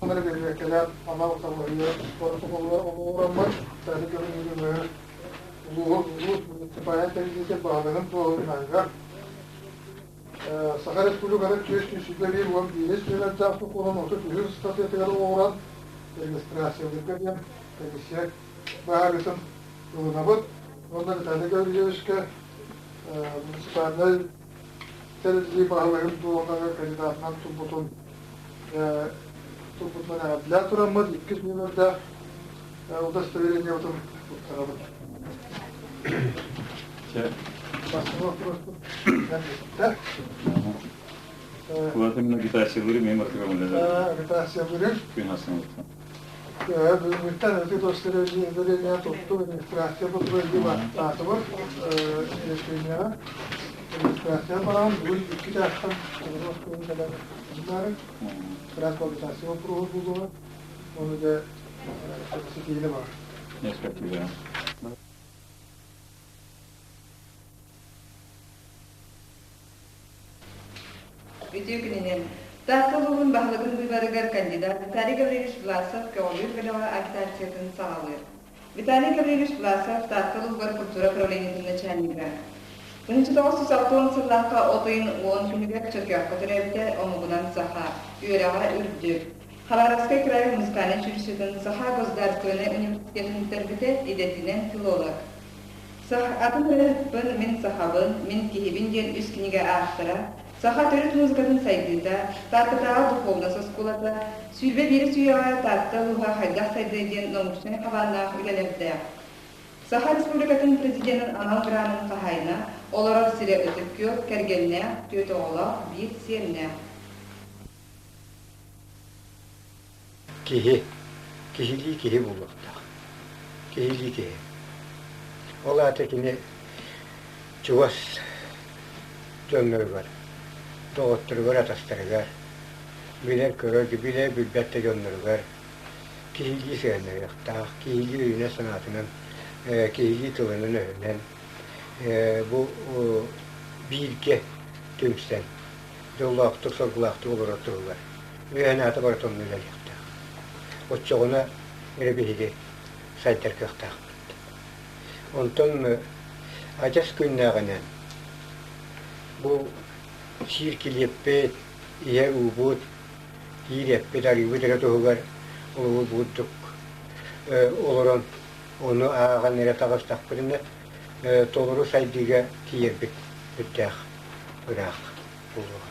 Бэбиэккэлээн анал хамыыһыйа боротокуолугар олоҕураммыт, Виталий Гаврильевиһы улууһун улуус муниципальнай тэриллиитин баһылыгын дуоһунаһыгар Саха Республикатын 421 нүөмэрдээх сокуонун 33 ыстатыйатыгар олоҕуран регистрациялыырга диэн комиссия быһаарыытын ылынабыт уонна Виталий Гаврильевичка муниципальнай тэриллии баһылыгын дуоһунаһыгар кандидатынан турбутун турбутунан эҕэрдэлээн тураммыт иккис нүөмэрдээх удостоверениебытын туттарабыт. Бастакы вопроспут бүттэ. Кулатым агитациялары мен бартыга Агитациялары. Күн астын Бүгүҥҥүттэн ити удостоверение туттум регистрация баттаатыбыт решениеҕа. Регистрация баран бүгүн икки чаастан оҕуруот кэлэн Раз агитация вопроһу булуоҕа. Оны да ситиһиини баар. Спасибо. Үтүө күнүнэн! Таатта улууһун баһылыгын быыбарыгар кандидат Виталий Гаврильевич Власов көҕүлүүр бөлөҕө агитациятын саҕалыыр. Виталий Гаврильевич Власов Таатта улууһугар культура управлениетын начальнига. 1960 сыллаахха от ыйын уон күнүгэр Чөркөөххө төрөөбүтэ, омугунан саха, үөрэҕэ үрдүк. Хабаровскай кыраай музыкальнай училищетын Саха государственнай университетын бүтэрбитэ, идэтинэн филолог. Атын ырыаһыппын, мин сахабын, мин киһибин диэн үс кинигэ ааптара, саха төрүт музыкатын сайдыыта, Тааттатааҕы духовнай оскуолата, 21 үйэҕэ Таатта улууһа хайдах сайдыа диэн научнай хабааннаах үлэлэрдээх. Саха Республикатын Президенин анал гранын хаһаайына, олорор сирэ Ытык Күөл, кэргэннээх, түөрт оҕолоох, биир сиэннээх. Киһи, киһилии киһи буолуохтаах. Киһилии киһи. Ол аата кини чугас дьонноругар, доҕотторугар, атастарыгар, билэр-көрөр, билэр-билбэт да дьонноругар киһилии сыһыаннаһыахтаах, киһилии өйүнэн-санаатынан, киһилии тылынан-өһүнэн бу бииргэ түмсэн дьоллоохтук, соргулаахтык олорор туһугар үөһэн-аата барыта онно үлэлиэхтээх. Оччоҕуна эрэ биһиги сайдар кыахтаахпыт. Онтон адьас күннээҕинэн бу сиир килиэппит, иһэр уубут, киириэппит, арыыбыт эрэ туһугар олоҕу бурдук олорон ону ааҕан эрэ таҕыстахпытына толору сайдыыга тиийэрбит сүрдээх ыраах буолуоҕа.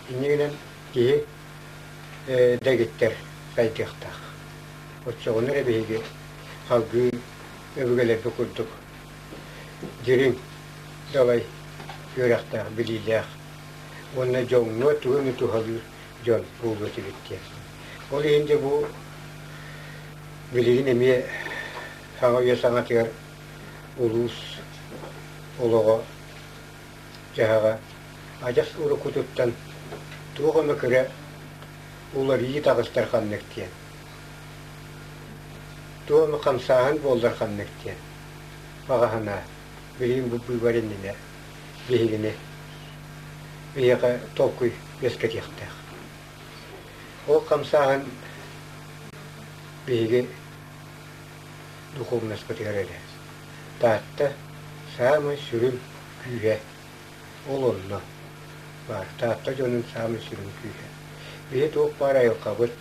Инньэ гынан киһи дэгиттэр сайдыахтаах. Оччоҕуна эрэ биһиги салгыы өбүгэлэрбит курдук дириҥ далай үөрэхтээх, билиилээх уонна дьоҥҥо тугу эмэ туһалыыр дьон буолуо этибит диэн. Ол иһин дьэ бу билигин эмиэ саҥа үйэ саҥатыгар улуус олоҕо дьаһаҕа адьас уруккутуттан туох эмэ кыра уларыйыы таҕыстар ханнык диэн, туох эмэ хамсааһын буоллар ханнык диэн баҕа санаа билигин бу быыбар иннинэ биһигини биһиэхэ толкуй үөскэтиэхтээх. Ол хамсааһын биһиги духовнаспытыгар эрэ Таатта саамай сүрүн күүһэ ол онно баар. Таатта дьонун саамай сүрүн күүһэ. Биһи туох баар айылҕабыт,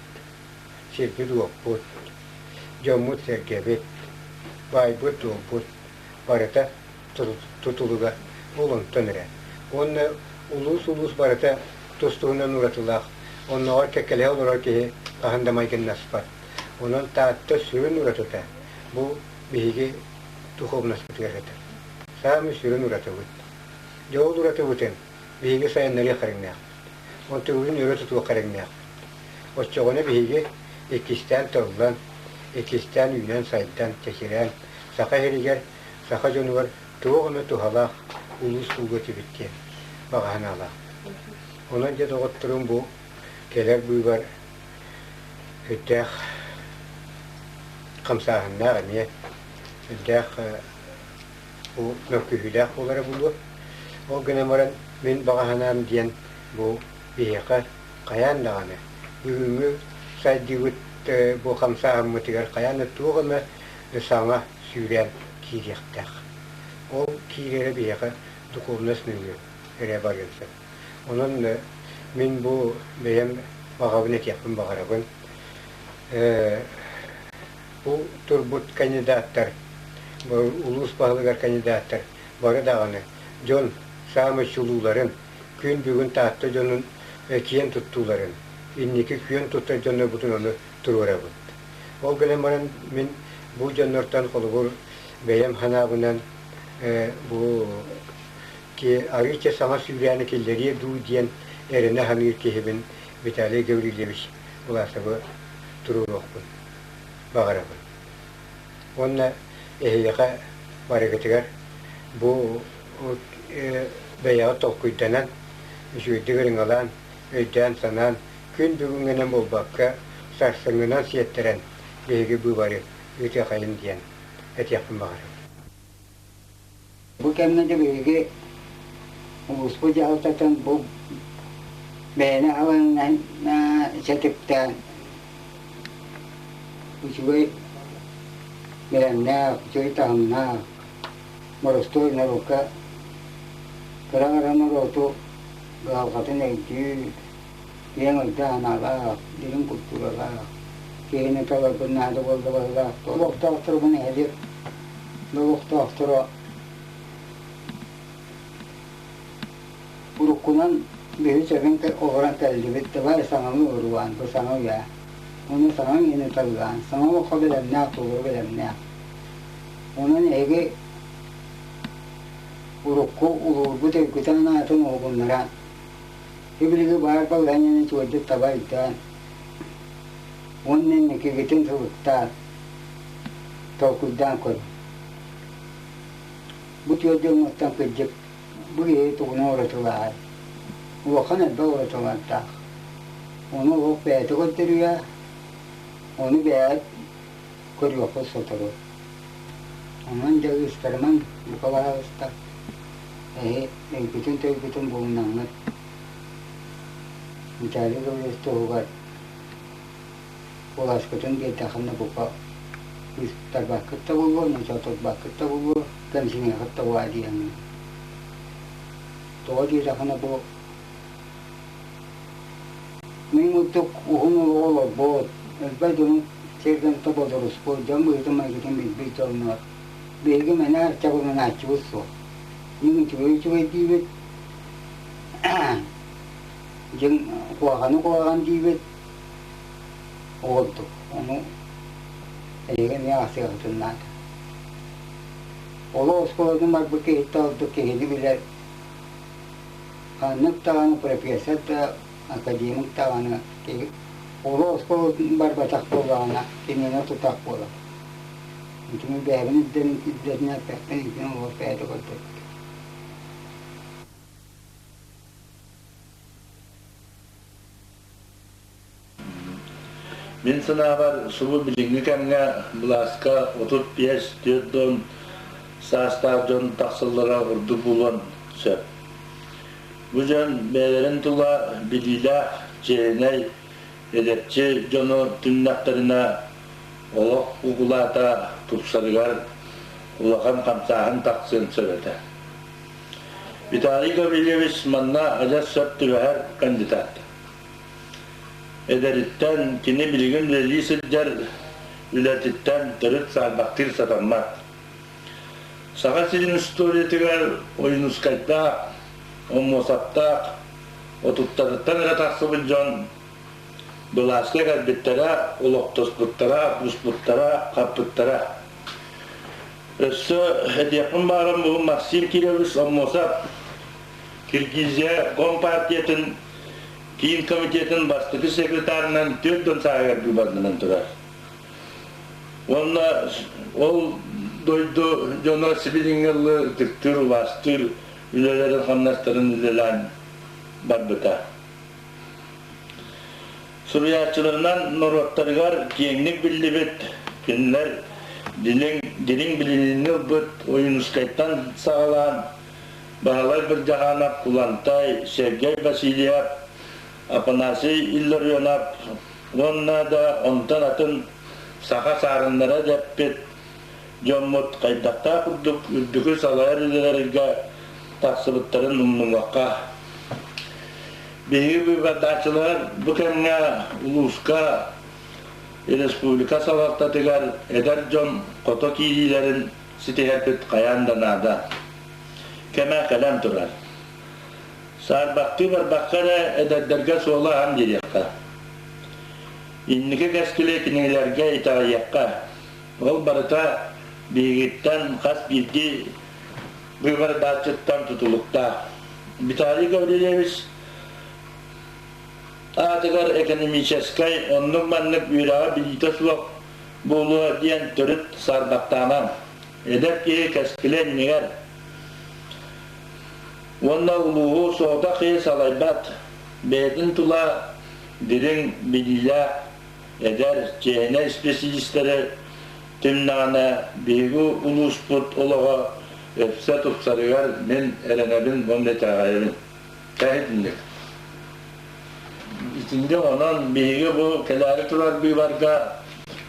сирбит-уоппут, дьоммут-сэргэбит, баайбыт-дуолбут барыта тутулуга ол онтон эрэ. Уонна улуус-улуус барыта тус-туһунан уратылаах, оннооҕор кэккэлэһэ олорор киһи хаһан да майгыннаспат. Онон Таатта сүрүн уратыта бу биһиги духовнаспытыгар сытар. Саамай сүрүн уратыбыт. Дьэ ол уратыбытын биһиги сайыннарыах кэриҥнээхпит. Онтубутун өрө тутуох кэриҥнээхпит. Оччоҕуна биһиги иккистээн тыллан, иккистээн үүнэн-сайдан, чэчирээн саха сиригэр, саха дьонугар туох эмэ туһалаах улуус буолуо этибит диэн баҕа санаалаахпыт. Онон дьэ доҕотторум бу кэлэр быыбар сүрдээх хамсааһыннаах эмиэ сүрдээх бу мөккүһүүлээх буолара буолуо. Ол гынан баран мин баҕа санаам диэн бу биһиэхэ хайаан даҕаны бүгүҥҥү сайдыыбыт бу хамсааһыммытыгар хайаан да туох эмэ саҥа сүүрээн киириэхтээх. Ол киирэрэ биһиэхэ духовность нөҥүө эрэ барыан сөп. Онон мин бу бэйэм баҕабын этиэхпин баҕарабын. Бу турбут кандидаттар, улуус баһылыгар кандидаттар бары даҕаны дьон саамай чулууларын, күн бүгүн Таатта дьонун киэн туттууларын, инники күөн туттар дьоннорбутун ону туруорабыт. Ол гынан баран мин бу дьоннортон холобур бэйэм санаабынан бу арыычча саҥа сүүрээни киллэриэ дуу диэн эрэнэ саныыр киһибин Виталий Гаврильевич Власовы туруоруохпун баҕарабын. Уонна эһиэхэ барыгытыгар бу бэйэҕэ толкуйданан, үчүгэйдик ырыҥалаан, өйдөөн-санаан, күн бүгүҥҥүнэн буолбакка, сарсыҥҥынан сиэттэрэн биһиги быыбары ыытыахайын диэн этиэхпин баҕарабын. Бу кэмҥэ да биһиги улууспут дьаһалтатын бу бэйэни алынынан сэтиктээн үчүгэй бэлэмнээх, үчүгэй таһымнаах, боростуой норуокка кыра-кыра норуоту кыһалҕатын өйдүүр, киэҥ өйдөөх-санаалаах, дириҥ культуралаах, киһини таларбын наада буолла быһыылаах. Олохтоохторбун эһэлиэк олохтоохторо уруккунан биһи сөбүн олорон кэллибит, давай саҥаны уруйаан, бу саҥа үйэ. Ону саҥа үйэни талыаан, саҥа олоххо бэлэмнээх, толору бэлэмнээх. Онон эһиги урукку улуурбут өйгүтэн анаатын уһугуннаран, ибилиги баар балаһыанньаны үчүгэйдик таба өйдөөн, уонна инникигитин сылыктаан, толкуйдаан көрүҥ. Бу түөрт дьоҥҥуттан кырдьык бу киһи тугунан уратылааҕый? Улахан элбэх уратылардаах. Ону олох бэйэтэ көрдөрүө, ону бэйэҕит көрүөххүт сотору. Онон дьэ ыыстарымаҥ, бука баһаалыста, эһи өйгүтүн-төйгүтүн булунаҥҥыт Виталий Гаврильевич туһугар куоласкытын биэрдэххинэ бука ыыстарбаккыт да буолуо, ночоотурбаккыт да буолуо, кэмсиниэххит да буолуо диэҥҥин. Тоҕо диэтэххинэ бу мин курдук уһун олоҕу олорбут, элбэх дьону сиргэнтэ бодоруспут, дьон быһыытын-майгытын билбит дьоннор биһиги мээнэ чабыланааччыбыт суох. Мин үчүгэй үчүгэй диибит, дьиҥ куһаҕаны куһаҕан диибит, Оҕурдук, ону эһиги эмиэ аахсыаххытын наада. Олох оскуолатын барбыт киһиттэн ордук киһини билэр ханнык даҕаны профессор да, академик даҕаны киһи олох оскуолатын барбатах буоллаҕына кинини тутах буолар. Итини бэйэбин ирдэнэн эппэппин, итини олох бэйэтэ көрдөрбүт. Мин санаабар, субу билиҥҥи кэмҥэ былааска 35-40 саастаах дьон тахсаллара ордук буолуон сөп. Бу дьон бэйэлэрин тула билиилээх, чиэһинэй, эдэрчи дьону түннэхтэринэ олох укулаата тупсарыгар улахан хамсааһын тахсыан сөп этэ. Виталий Гаврильевич манна адьас сөп түбэһэр кандидат. Эдэриттэн кини билигин үлэлии сылдьар үлэтиттэн төрүт саарбахтыыр сатаммат. Саха сирин историятыгар Ойуунускайдаах, Омуосаптаах, отуттарыттан эрэ тахсыбыт дьон былааска кэлбиттэрэ, олохтоспуттара, буспуттара, хаппыттара. Өссө этиэхпин баҕарам бу Максим Кирович Омуосап Киргизия Компартиятын Киин комитетын бастакы секретарынан 40 сааһыгар быыбарданан турар. Уонна ол дойду дьоно сибилиҥҥэ ылы ытыктыыр, убаастыыр үлэлэрин хамнастарын үлэлээн барбыта. Суруйааччыларынан норуоттарыгар киэҥник биллибит кинилэр дириҥ, дириҥ билиниини ылбыт Ойуунускайтан саҕалаан Баһылай Бырдьахаанап, Кулантай, Сергей Васильев, Афанасий Илларионов, уонна да онтон атын саха саарыннара дэппит дьоммут хайдахтаах курдук үрдүкү салайар үлэлэргэ тахсыбыттарын умнумуохха. Биһиги быыбардааччылар бу кэмҥэ улууска, республика салалтатыгар эдэр дьон хото киириилэрин ситиһэрбит хайаан да наада. Кэмэ кэлэн турар. Саарбахтыы барбакка эрэ эдэрдэргэ суолу аһан биэриэххэ. Инники кэскили кинилэргэ итэҕэйиэххэ. Ол барыта биһигиттэн хас биирдии быыбардааччыттан тутулуктаах. Виталий Гаврильевич аатыгар экономическай оннук-маннык үөрэҕэ-билиитэ суох буолуо диэн төрүт саарбахтаамаҥ. Эдэр киһи кэскилэ иннигэр уонна улууһу соҕотох киһи салайбат, бэйэтин тула дириҥ билиилээх эдэр, чиэһинэй исписэлиистэри түмнэҕинэ, биһиги улууспут олоҕо өссө тупсарыгар мин эрэнэбин уонна итэҕэйэбин. Итинник. Итинник онон биһиги бу кэлээри турар быыбарга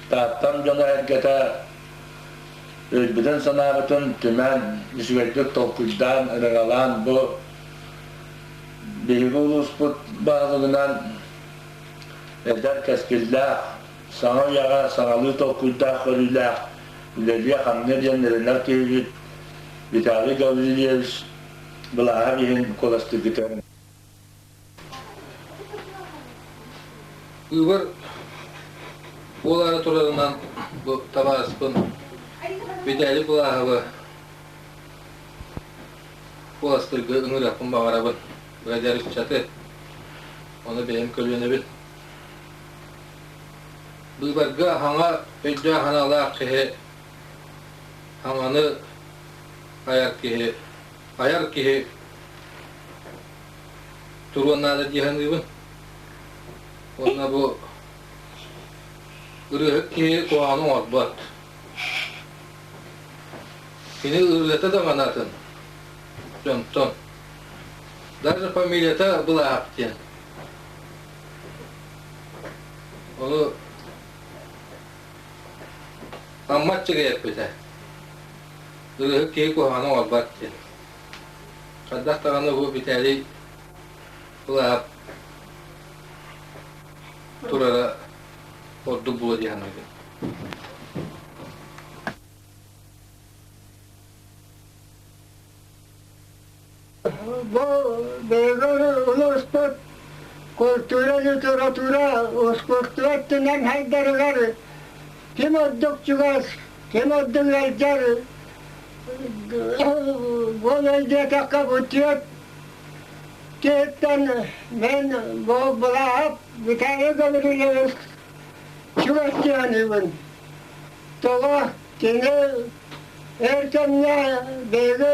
Тааттам дьоно-сэргэтэ өйбүтүн-санаабытын түмэн, үчүгэйдик толкуйдаан, ырыҥалаан бу биһиги улууспут баһылыгынан эдэр кэскиллээх, саҥа үйэҕэ саҥалыы толкуйдаах көрүүлээх үлэлиэ-хамныа диэн эрэнэр киһибит Виталий Гаврильевич былааһа иһин куоластыыргытыгар Быыбар буолаары турарынан бу табаарыспын Виталий Былааһабы куоластыырга ыҥырыахпын баҕарабын. Эдэр ыччаты, ону бэйэм көлүөнэбин. Быыбарга хаҥа өйдөөх-санаалаах киһи, хаҥаны айар киһи, айар киһи туруон наада дии саныыбын. Уонна бу ырыаһыт киһи куһаҕаны оҥорбот. Кини ырыата да манатын дьонтон. Даже фамилията Былаап диэн. Ону Аммат чыгыйаппыта. Ырыаһыт киһи куһаҕаны оҥорбот диэн. Хайдах даҕаны бу Виталий Былаап турара ордук буолуо дии саныыбын. Бу биһиги улууспут культура, литература, ускуустуба өттүнэн сайдарыгар ким ордук чугас, ким ордук ыалдьар буолуой диэтэххэ бу түөрт киһиттэн мин бу Былааһап Виталий Гаврильевич чугас диэхиибин. Тоҕо кини эр кэмҥэ биһиги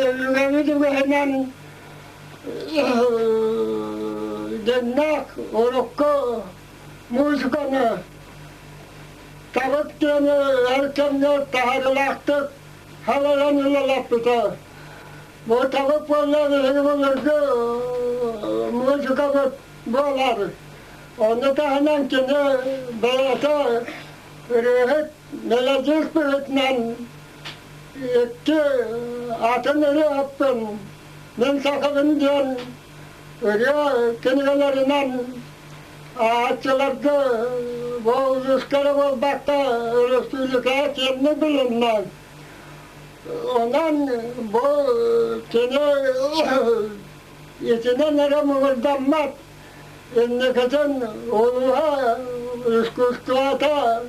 өбүгэбит үгэһинэн дьонноох урукку музыканы табык диэни эр кэмҥэ таһаарыылаахтык халайан үлэлэппитэ. Бу табык буолла биһиги былыргы музыкабыт буолар. Ону таһынан кини бэйэтэ Ырыаһыт мелодист быһыытынан икки атын ырыаһыппын, мин сахабын диэн ырыа кинигэлэринэн ааҕааччыларга бу улууска эрэ буолбакка өрөспүүбүлүкэҕэ киэҥник билиннэ. Онон бу кини итинэн эрэ муҥурдаммат, Инникитин улууһа искусствота,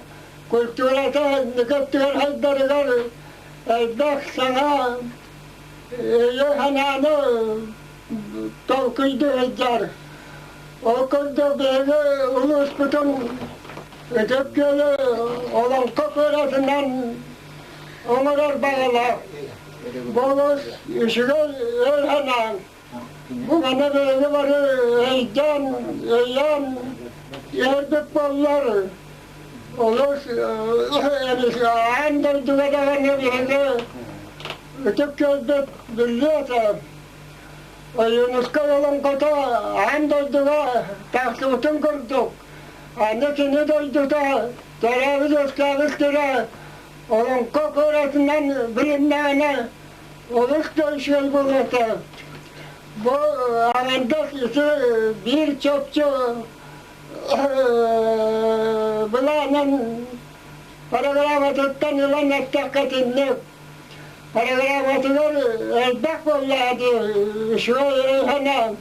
культурата инники өттүгэр сайдарыгар элбэх саҥа өйү-санааны толкуйдуу сылдьар. Ол курдук биһиги улууспутун Ытык Күөлү олоҥхо куоратынан оҥорор баҕалаах. Бу олус үчүгэй өй санаан Бу манна биһиги бары өйдөөн, өйөөн иһэрбит буоллар, олус аан дойдуга даҕаны биһиги ытык күөлбүт биллиэ этэ. Ойуунускай олоҥхото аан дойдуга тахсыбытын курдук. Аны кини дойдута төрөөбүт-үөскээбит сирэ Олоҥхо куоратынан билиннэҕинэ олус да үчүгэй буолуо этэ. Бу аҥардас ити биир чопчу былаанын программатыттан ылан эттэххэ итинник. Программатыгар элбэх буоллаҕа дии үчүгэй өй-санаа.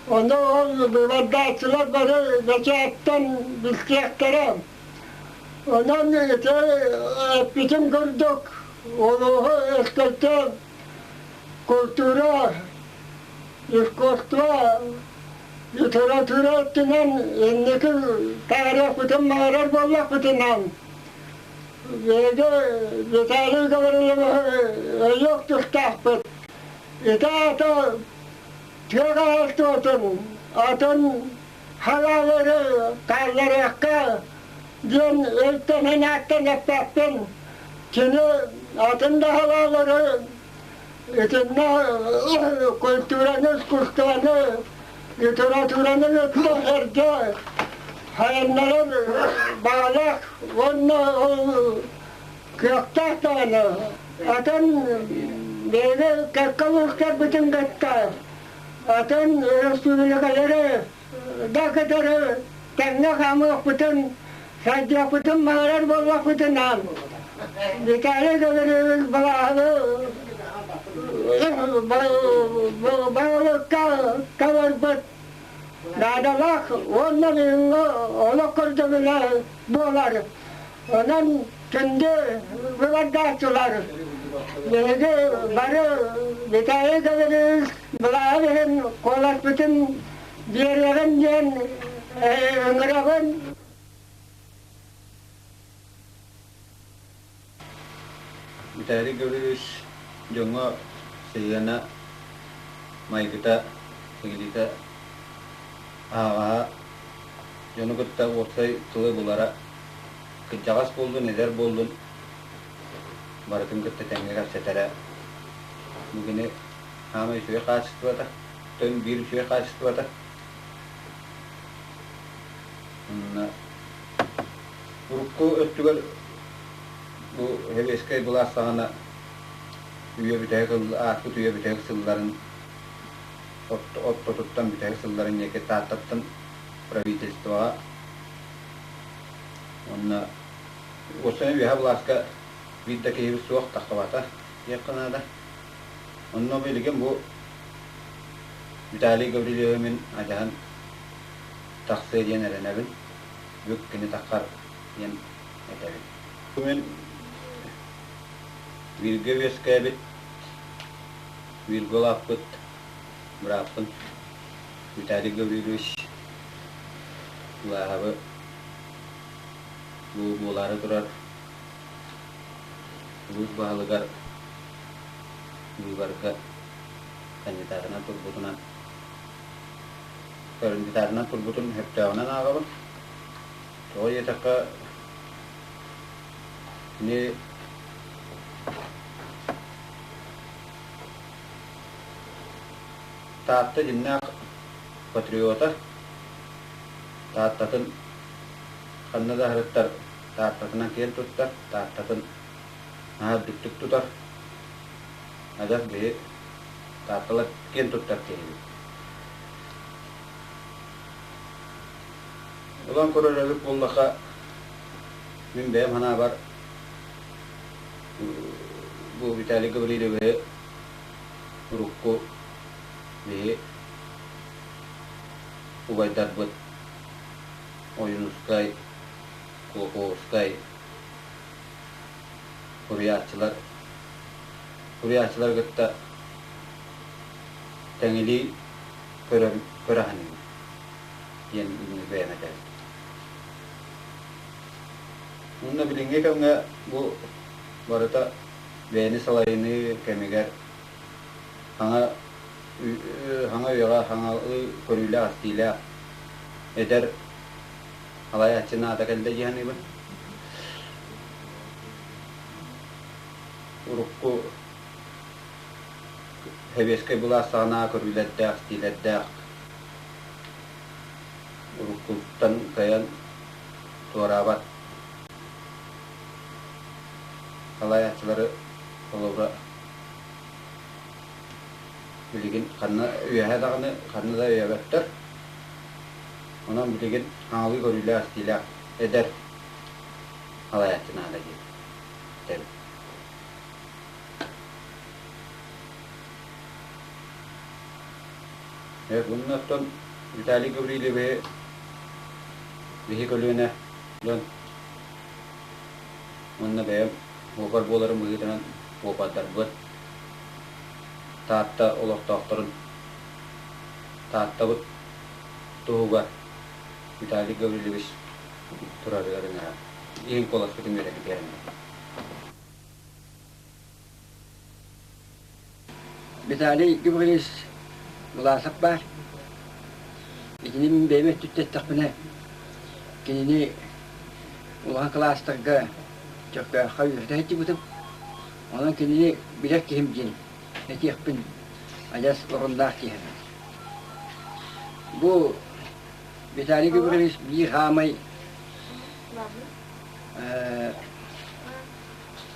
Ону ол быыбардааччылар бары бэчээттэн билсиэхтэрэ. Онон ити эппитим курдук улууһу өскөтө культура, искусство, литература өттүнэн инники таарыахпытын баҕарар буоллахпытынан биһиги Виталий Гаврильевиһы өйүөх тустаахпыт. Ити аата тыа хаһаайыстыбатын атын халаалары хаалларыахха диэн өйтөн-санааттан эппэппин. Кини атын да халаалары итиннэ культураны, искусствоны, литератураны кытта эргэ хайаннарар баҕалаах уонна ол кыахтаах даҕаны. Атын биһиги кэккэ улуустарбытын кытта атын өрөспүүбүлүкэлэри да кытары тэҥҥэ хаамыахпытын, сайдыахпытын баҕарар буоллахпытына, Виталий Гаврильевич Балаһовы баһылыкка таларбыт наадалаах уонна бүгүҥҥү олох көрдөбүлэ буолар. Онон күндү быыбардааччылар, биһиги бары Виталий Гаврильевич Балаһов иһин куоласпытын биэриэҕин диэн ыҥырабын. Виталий Гаврильевич дьоҥҥо сыһыана, майгыта, сигилитэ аһаҕаһа, дьону кытта уопсай тылы булара, кырдьаҕас буоллун, эдэр буоллун барытын кытта тэҥҥэ кэпсэтэрэ бу кини саамай үчүгэй хаачыстыбата, төн биир үчүгэй хаачыстыбата. Онно урукку өттүгэр бу сэбиэскэй былаас саҕана үйэ бүтэһик ааспыт үйэ бүтэһик сылларын ортотуттан бүтэһик сылларын диэки Тааттаттан правительствоҕа уонна уопсайынан үөһэ былааска биир да киһибит суох тахсыбата диэххэ наада. Онно билигин бу Виталий Гаврильевы мин адьаһан тахсыа диэн эрэнэбин, бүк кини таххар диэн этэбин. Мин бииргэ үөскээбит, бииргэ улааппыт бырааппын Виталий Гаврильевич Улааһабы бу буолаары турар улуус баһылыгар быыбарга кандидатынан турбутунан кандидатынан турбутун сөптөөҕүнэн ааҕабын. Тоҕо диэтэххэ, кини Таатта дьиҥнээх патриота, Тааттатын ханна да аһарыттар Тааттатынан киэн туттар, Тааттатын наһаа үрдүктүк тутар. Адьас биһи Таатталар киэн туттар киһибит. Ылан көрөр эбит буоллахха, мин бэйэм санаабар бу Виталий Гаврильевиһы урукку биһи убайдарбыт Ойуунускай, Кулаковскай суруйааччылар суруйааччылары кытта тэҥилии көрө көрө саныыбын диэн бэйэм этэбин. Уонна билиҥҥи кэмҥэ бу барыта бэйэни салайыныы кэмигэр саҥа саҥа үйэҕэ саҥалыы көрүүлээх-истиилээх эдэр салайааччы наада кэллэ дии саныыбын. Урукку сэбиэскэй былаас саҕана көрүүлэрдээх, истиилэрдээх уруккуттан кыайан Туораабат салайааччылары холобура билигин ханна үөһэ даҕаны ханна да өйөөбөттөр. Онон билигин хаҥалыы көрүүлээх-истиилээх эдэр салайааччы наада диэн этэбин. Уонна оттон Виталий Гаврильевиһы биһи көлүөнэ дьон уонна бэйэм уопар буоларым быһыытынан уопардарбын Таатта олохтоохторун Тааттабыт туһугар Виталий Гаврильевич турарыгар ыҥыран иһин куоласпытын үөрэппитигэр ыҥырабын. Виталий Гаврильевич Власов баар. Итини мин бэйэм өттүттэн эттэхпинэ, кинини улахан кылаастарга Чөркөөххө үөрэтэ сылдьыбытым. Онон кинини билэр киһим диэн этиэхпин адьас оруннаах киһи. Бу Виталий Гаврильевич биир хаамай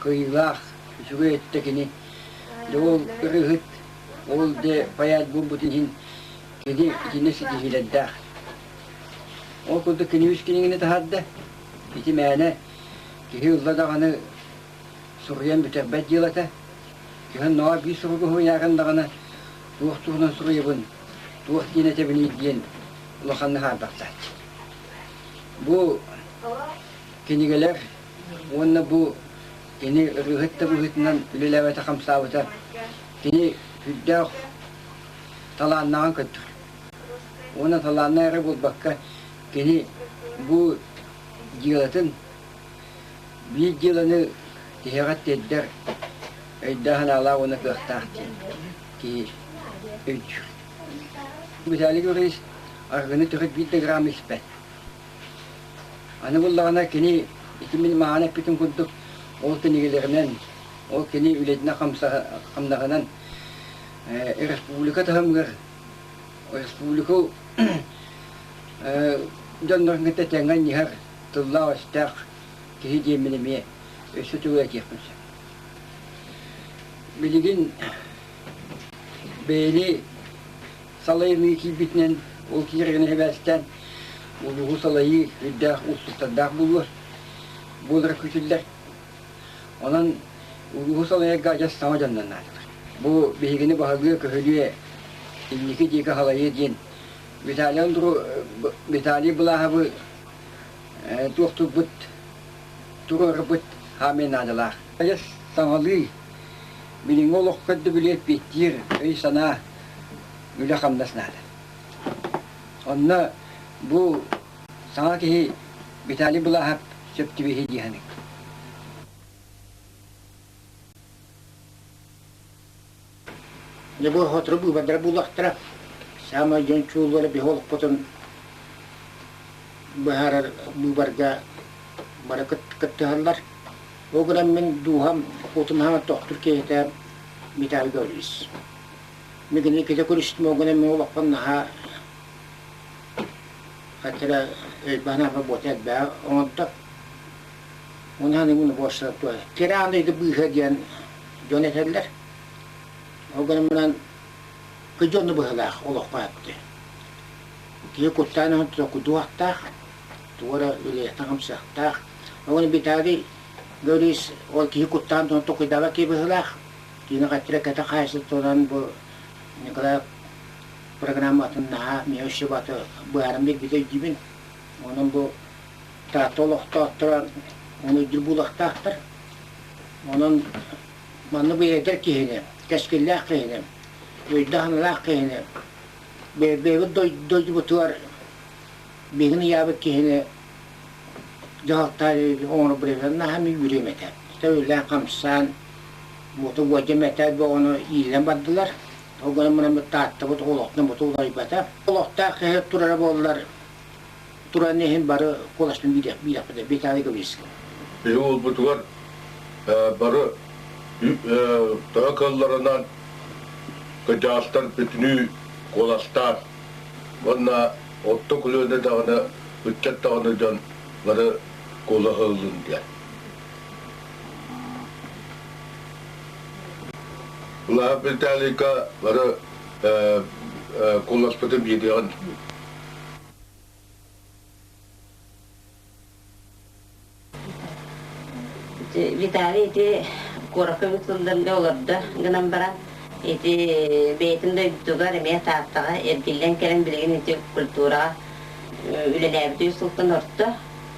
кыайыылаах үчүгэй өттө кини дьэ ол ырыаһыт ол дьэ паять буолбутун иһин кини итиннэ ситиһиилэрдээх. Ол курдук кини үс кинигэни таһаарда. Ити мээнэ киһи ылла даҕаны суруйан бүтэрбэт дьыалата. Киһи ноо биир суругу суруйааран даҕаны туох туһунан суруйабын, туох диэн этэбиний диэн улаханнык хаарбахтааччы. Бу кинигэлэр уонна бу кини ырыаһыт да быһыытынан үлэлээбэтэ-хамсаабыта кини сүрдээх талааннааҕын көрдөрөр. Уонна талааннаах эрэ буолбакка, кини бу дьыалатын биир дьыаланы тиһэҕэр тиэрдэр өйдөөх-санаалаах уонна кыахтаах диэн киһи өйдүүр. Виталий Гаврильевич арыгыны төрүт биир да грамм испэт. Аны буллаҕына кини ити мин маҕан эппитим курдук ол кинигэлэринэн, ол кини үлэтинэн хамнаһынан республика таһымыгар республика дьоннорун кытта тэҥҥэ анньыһар тыллаах-өстөөх киһи диэммин эмиэ өссө төгүл этиэхпин сөп. Билигин бэйэни салайыныы киирбитинэн, ол киирэрин эбээстээн улууһу салайыы үрдээх уустуктардаах буолуо, буолара күүтүллэр. Онон улууһу салайарга адьас саҥа дьоннор наадалар. Бу биһигини баһылыа-көһүлүө, инники диэки халайыа диэн Виталий Андру Виталий Былааһабы туохтуурбут, туруорарбыт хаамыы наадалаах. Адьас саҥалыы, билиҥҥи олоххо көрдөбүлү эппиэттиир өй-санаа, үлэ-хамнас наада. Онно бу саҥа киһи Виталий Былааһап сөп түбэһиэ дии саныыбын. Дьэ бу сотору быыбардара буолуохтара. Саамай дьон чууллара биһи олохпутун быһаарар быыбарга бары кыттыһаллар. Ол гынан мин дууһам куутум хаҥа тохтуур киһитэ Виталий Гаврильевич. Мин кинини кытта көрүстүм, ол гынан мин олохпун наһаа хаттара өйбанаапа буота элбэҕи оҥордо. Унааны муну буолсар туо. Кираан дойду быыһа диэн дьон этэллэр. Ол гынан баран кыдьонну быһылаах олоххо эпти. Киһи куттаан оһон токудуохтаах, туора үлэһитин хамсыахтаах. Ол Виталий Гаврильевич ол киһи куттаан тон токуйдаабат киһи быһылаах. Киһини хаттыра кэтэх хаһаайыстыбатынан бу Николаев программатын наһаа миэхэ өссө баты быһааран биэрбитэ өйдүүбүн. Онон бу Таатта олохтоохторо ону өйдүүр буолуохтаахтар. Онон манна бу эдэр киһини, кэскиллээх киһини, өйдөөх-санаалаах киһини, бэйэбит дойдубутугар биһигин ыйаабыт киһини дьаһалтаары оҥорбут наһаа үөрүөм этэ. Үлээн-хамсаан, буоту уодьам этэ бөҕөнү иилэн бардылар. Ол гынан баран Тааттабыт олохтон буту уларыйбата. Олохтоох киһи турара буоллар, туран иһин бары куоласпын биирэхпит Виталий Гаврильевич. Биһи уолбутугар бары төһө кыалларынан кырдьаҕастар бүтүнүү куоластаан уонна орто көлүөнэ даҕаны ыччат даҕаны дьон бары куолаһы ыллын диэн. Улахан Виталийга бары куоласпытын биэриэҕин. Виталий ити куоракка сылларга олордо гынан баран, ити бэйэтин дойдутугар эмиэ Тааттаҕа эргиллэн кэлэн билигин ити культураҕа үлэлээбит үс сылтан орто.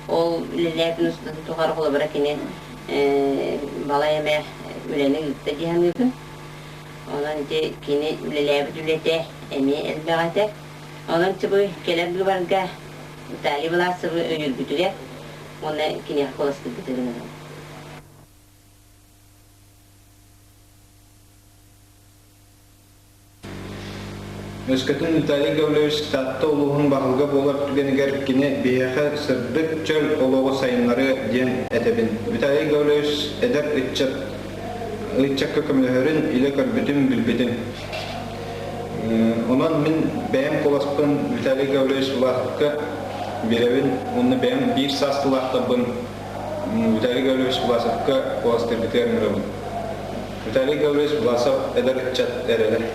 Ол үлэлээбитин устатын тухары холобура кини балай эмэ үлэни ыытта дии саныыбын. Онон ити кини үлэлээбит үлэтэ эмиэ элбэх этэ. Онон ити бу кэлэр быыбарга Виталий Власовы өйүүргүтүгэр уонна киниэхэ куоластыыргытыгар ыҥырабын. Өскөтүн Виталий Гаврильевич Таатта улууһун баһылыга буолар түгэнигэр кини биһиэхэ сырдык, чөл олоҕу сайыннарыа диэн этэбин. Виталий Гаврильевич эдэр ыччат ыччакка көмөлөһөрүн илэ көрбүтүм, билбитим. Онон мин бэйэм куоласпын Виталий Гаврильевич Власовка биэрэбин уонна бэйэм биир саастыылаахтарбын Виталий Гаврильевич Власовка куоластыыргытыгар ыҥырабын. Виталий Гаврильевич Власов эдэр ыччат эрэлэ.